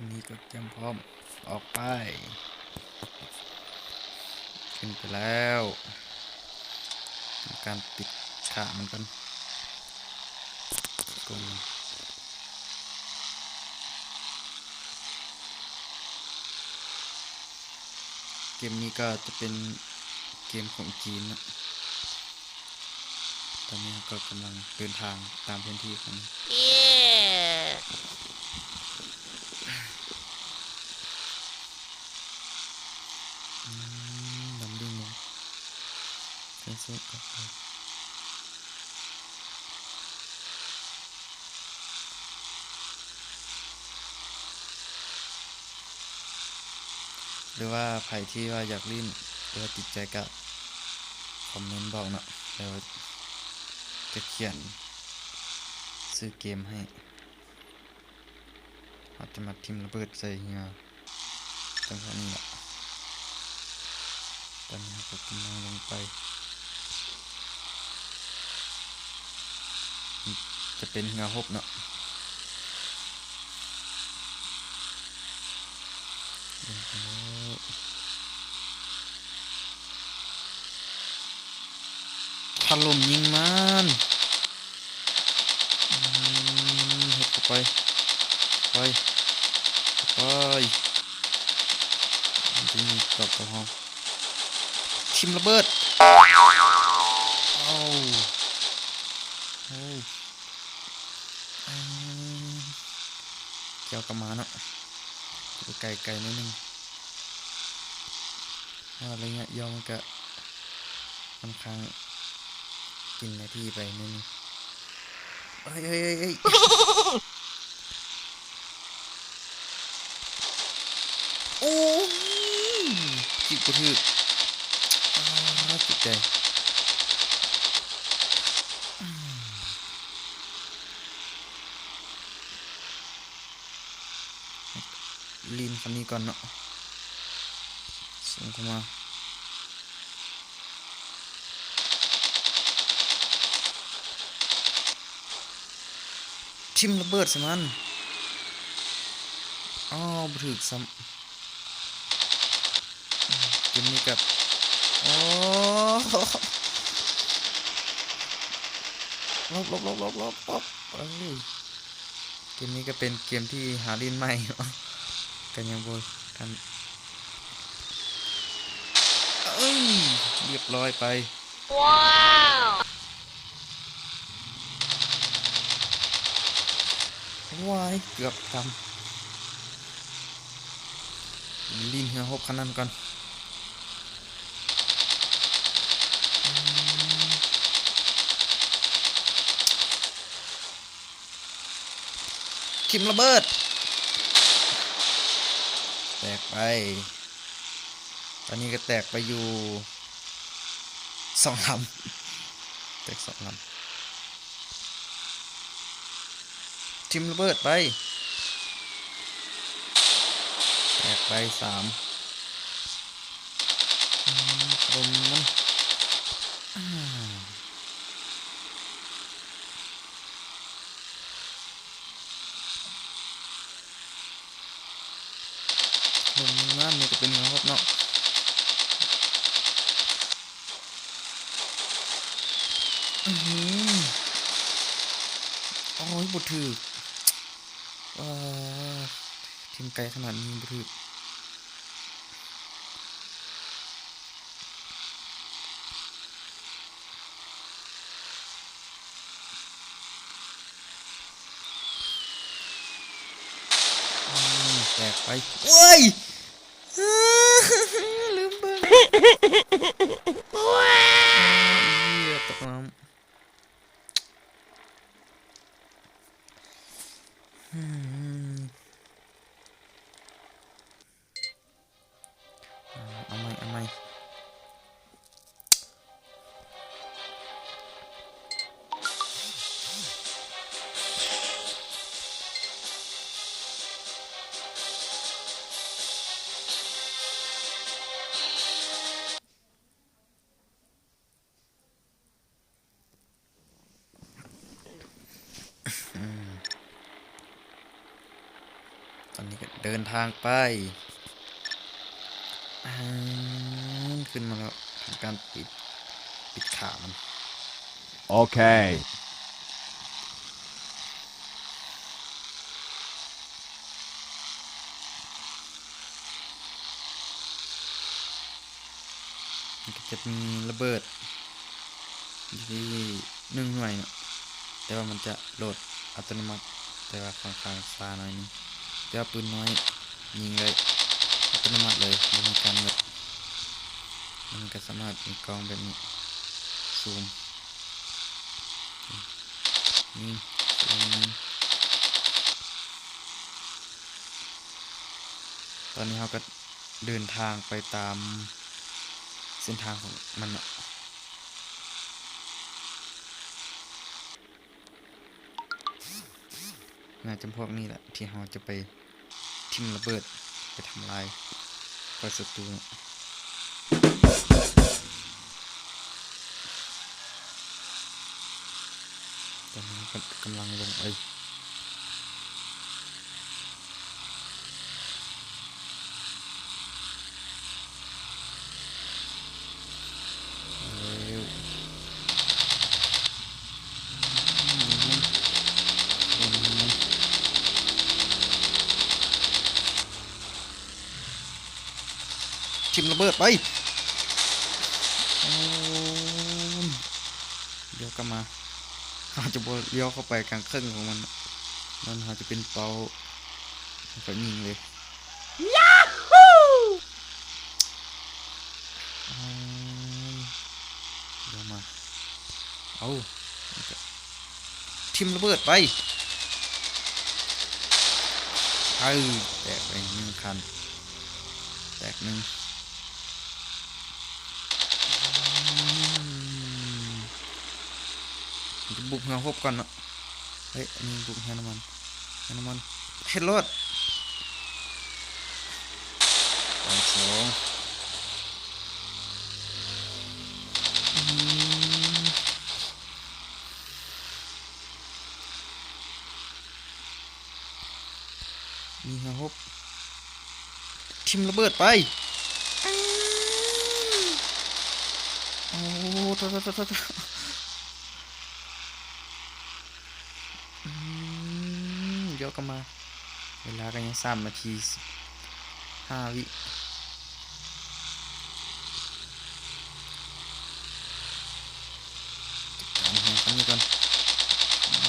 ນີ້ກໍກຽມພ້ອມ ອອກໄປ. ຂຶ້ນໄປແລ້ວ ທຳການປິດຂ້າມັນກ່ອນ. ກົງ ເກມນີ້ກໍຈະເປັນເກມຂອງຈີນເນາະ. ຕອນນີ້ເຮົາກໍກຳລັງເດີນທາງຕາມແຜນທີ່ຂອງມັນ. ອືມ ດຳດິ້ງລົງ ເຄື່ອງສູບອອກໄປ ຫຼືວ່າໃຜທີ່ວ່າຢາກຫຼິ້ນ ຫຼືວ່າຕິດໃຈກະຄອມເມັນບອກເນາະ ແລ້ວຈະຂຽນຊື່ເກມໃຫ້. ເຮົາຈະມາຖິ້ມລະເບີດໃສ່ເຮືອ ຈັງຫວະນີ້ແຫຼະ. ຕອນນີ້ເຮົາກໍກຳລັງລົງໄປ ຈະເປັນເຮືອຮົບເນາະ. ຖະຫຼົ່ມຍິງມັນ ອືມ ເຮັດເຂົ້າໄປ ໄປ ໄປ ມັນຈະຍິງຕອບກັບເຮົາ. ຖິ້ມລະເບີດ ເອົາ ໂອ້ ອືມ ກ່ຽວກັບມາເນາະ ໄກໆໜ້ອຍໜຶ່ງ ເພາະວ່າໄລຍະຍາວມັນກະຂ້ອນຂ້າງກິນເນື້ອທີ່ໄປໜ້ອຍໜຶ່ງ. ເອີຍ ເອີຍ ເອີຍ ເອີຍ ໂອ້ຍ ຈິກບໍ່ຖືກ ອາ ເຈັບໃຈ. ຫຼິ້ນຄັນນີ້ກ່ອນເນາະ ສົ່ງເຂົ້າມາ ຖິ້ມລະເບີດໃສ່ມັນ ອ້າວ ບໍ່ຖືກຊ້ຳ. ເກມນີ້ກໍ ໂອ້ ຫຼົບໆໆໆໆ ເອີຍ ເກມນີ້ກໍເປັນເກມທີ່ຫາຫຼິ້ນໃໝ່ເນາະ ກໍຍັງບໍ່ທັນ ເອີຍ ລຽບຮ້ອຍໄປ. ວ້າວ ວ້າຍ ເກືອບຕຳ ຫຼິ້ນເຮືອຮົບຄັນນັ້ນກ່ອນ ຖິ້ມລະເບີດ ແຕກໄປ ຕອນນີ້ກໍແຕກໄປຢູ່ ສອງລຳ ແຕກສອງລຳ ຖິ້ມລະເບີດໄປ ແຕກໄປສາມ ອືມ ລົມມັນ ອາ ລົມງາມນີ້ກໍເປັນເຮືອຮົບເນາະ ອື ໂອ້ຍ ບໍ່ຖືກ ເອີ ຖິ້ມໄກຂະໜາດນີ້ບໍ່ຖືກ. ອືມ ແຕກໄປ ໂອ້ຍ ລືມເບິ່ງ ເອີຍ ຕົກນ້ຳ ອືມ. ເອົາໃໝ່ ເອົາໃໝ່. ຕອນນີ້ກໍເດີນທາງໄປ. ອາ ຂຶ້ນມາແລ້ວ ທຳການປິດ ປິດຂາມັນ. ໂອເຄ. ມັນກໍຈະມີລະເບີດຢູ່ທີ່ໜຶ່ງໜ່ວຍເນາະ, ແຕ່ວ່າມັນຈະໂຫຼດອັດຕະໂນມັດ, ແຕ່ວ່າຂ້ອນຂ້າງຊ້າໜ້ອຍໜຶ່ງ. ແຕ່ວ່າປືນນ້ອຍຍິງໄດ້ອັດຕະໂນມັດເລີຍ, ບໍ່ມີການຍົກ. ແລ້ວມັນກໍສາມາດມີກ້ອງແບບນີ້ ຊູມ ຍິງ ຊູມຍິງ. ຕອນນີ້ເຮົາກໍເດີນທາງໄປຕາມເສັ້ນທາງຂອງມັນເນາະ. ໜ້າຈຳພວກນີ້ແຫຼະທີ່ເຮົາຈະໄປຖິ້ມລະເບີດ ໄປທຳລາຍ ປອຍສັດຕູເນາະ. ຕອນນີ້ເຮົາກໍກຳລັງລົງໄປ. ຖິ້ມລະເບີດໄປ. ໂອ້ຍ ດຽວກັບມາ. ເຮົາຈະບໍ່ລ້ຽວເຂົ້າໄປກາງເຄິ່ງຂອງມັນ, ມັນ ເຮົາຈະເປັນເປົ້າ ເຮົາກໍຍິງເລີຍ. ໂອ້ຍ ດຽວມາ. ເອົາ ຖິ້ມລະເບີດໄປ. ເອີ ແຕກໄປໜຶ່ງຄັນ. ແຕກໜຶ່ງ. ອືມ ບຸກເຮືອຮົບກ່ອນເນາະ. ເຮີ້ຍ ອັນນີ້ບຸກເຮືອນ້ຳມັນ ເຮືອນ້ຳມັນ. ເຮັດໂລດ. ຕາຍສອງ. ອືມ ມີເຮືອຮົບ. ຖິ້ມລະເບີດໄປ. ໂອ້ ໂຕ ໂຕ ໂຕ ໂຕ. ອືມ ດຽວກໍມາ. ເວລາກໍຍັງສາມນາທີສິບຫ້າວິ. ຈັດການເຮືອຄັນນີ້ກ່ອນ. ອາ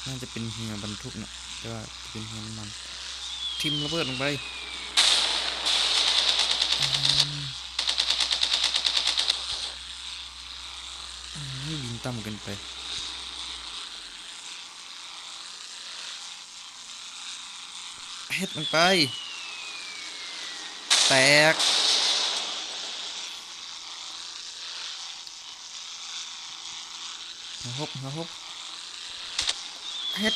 ໜ້າຈະເປັນເຮືອບັນທຸກເນາະ, ແຕ່ວ່າຈະເປັນເຮືອນ້ຳມັນ. ຖິ້ມລະເບີດລົງໄປ. ອາ ອາ ບິນຕ່ຳເກີນໄປ. ເຮັດມັນໄປ. ແຕກ. ເຮືອຮົບ ເຮືອຮົບ. ເຮັດ.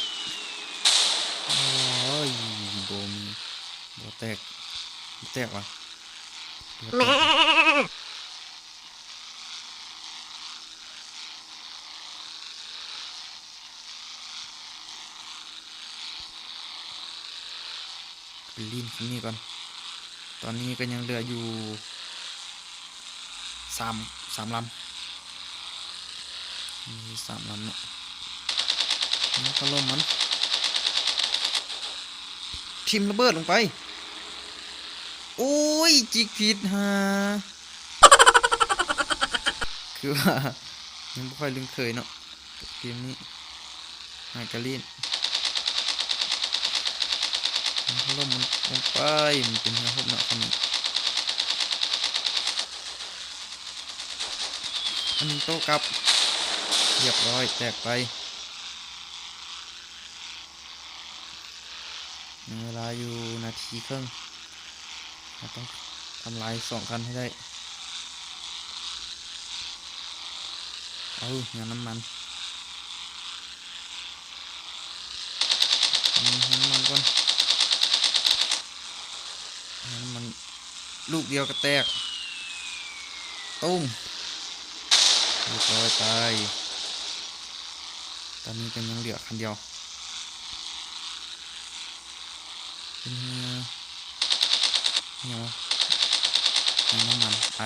ໂອ້ຍ ບໍ່ມີ ບໍ່ແຕກ ບໍ່ແຕກຫວາ. ໄປຫຼິ້ນຄັນນີ້ກ່ອນ. ຕອນນີ້ກໍຍັງເຫຼືອຢູ່ສາມ ສາມລຳ. ມີສາມລຳເນາະ. ມາຖະຫຼົ່ມມັນ. ຖິ້ມລະເບີດລົງໄປ. ໂອ້ຍ ຈິກຜິດຫາ. ຄືວ່າຍັງບໍ່ຄ່ອຍລຶ້ງເຄີຍເນາະ ເກມນີ້. ຫາກະຫຼິ້ນ ມັນຖະຫຼົ່ມມັນລົງໄປ. ມັນເປັນເຮືອຮົບເນາະຄັນນີ້. ອັນນີ້ໂຕ້ກັບ. ຮຽບຮ້ອຍ ແຕກໄປ. ຍັງເວລາຢູ່ນາທີເຄິ່ງ. ເຮົາຕ້ອງທຳລາຍສອງຄັນໃຫ້ໄດ້. ເອົາ ເຮືອນ້ຳມັນ. ເຮືອນ້ຳມັນກ່ອນ. ເຮືອນ້ຳມັນລູກດຽວກໍແຕກ. ຕຸ້ມ. ຮຽບຮ້ອຍ ຕາຍ. ຕອນນີ້ກໍຍັງເຫຼືອຄັນດຽວ. ເປັນເຮືອ ຫຍັງວະ ເຮືອນ້ຳມັນ ໄປ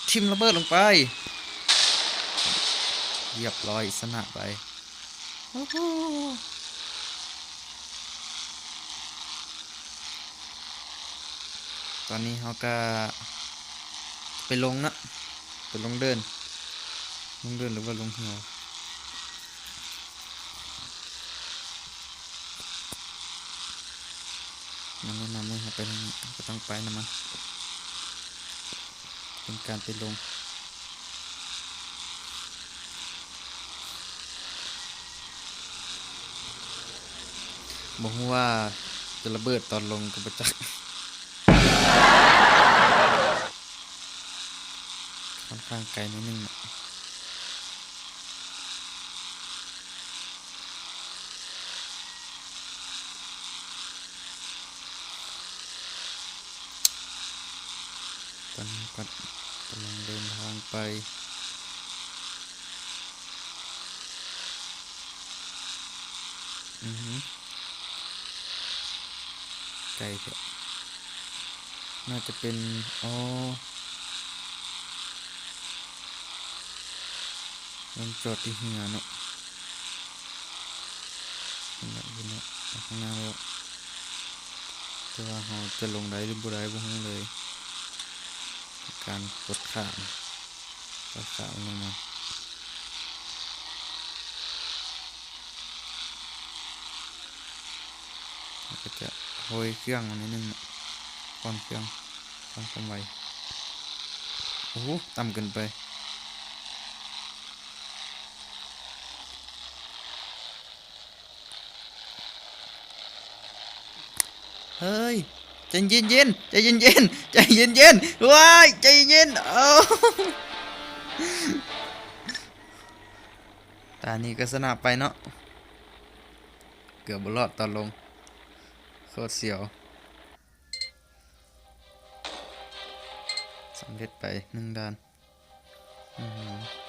ຖິ້ມລະເບີດລົງໄປ ຮຽບຮ້ອຍ ຊະນະໄປ ໂອ້ໂຫ. ຕອນນີ້ເຮົາກະໄປລົງເນາະ ໄປລົງເດີ່ນ ລົງເດີ່ນ ຫຼືວ່າລົງເຮືອ ມັນແນະນຳໃຫ້ເຮົາໄປທາງນີ້ ເຮົາກະຕ້ອງໄປນຳມັນ ເປັນການໄປລົງ ບໍ່ຮູ້ວ່າຈະລະເບີດຕອນລົງກະບໍ່ຈັກ ຂ້ອນຂ້າງໄກໜ້ອຍໜຶ່ງເນາະ. ຕອນນີ້ກະກຳລັງເດີນທາງໄປ ອືຫື ໄກແທ້ ໜ້າຈະເປັນ ອໍ ລົງຈອດທີ່ເຮືອເນາະ ເຫັນແລ້ວ ເຫັນແລ້ວ ອອກຂ້າງໜ້າແລ້ວ ແຕ່ວ່າເຮົາຈະລົງໄດ້ຫຼືບໍ່ໄດ້ບໍ່ຮູ້ເລີຍ ການກົດຂ້າມ ການຂ້າມລົງມາ ແລ້ວກະຈະໂຮຍເຄື່ອງໜ້ອຍໜຶ່ງເນາະ ປ້ອນເຄື່ອງ ສ້າງຄວາມໄວ ໂອ້ໂຫ ຕ່ຳເກີນໄປ. ເຮີ້ຍ ໃຈເຢັນໆ ໃຈເຢັນໆ ໃຈເຢັນໆ ວ້າຍ ໃຈເຢັນ ເອົາ ຕານີ້ກະຊະນະໄປເນາະ ເກືອບບໍ່ລອດຕອນລົງ ໂຄດສຽວ ສຳເລັດໄປໜຶ່ງດ່ານ. ອືຫື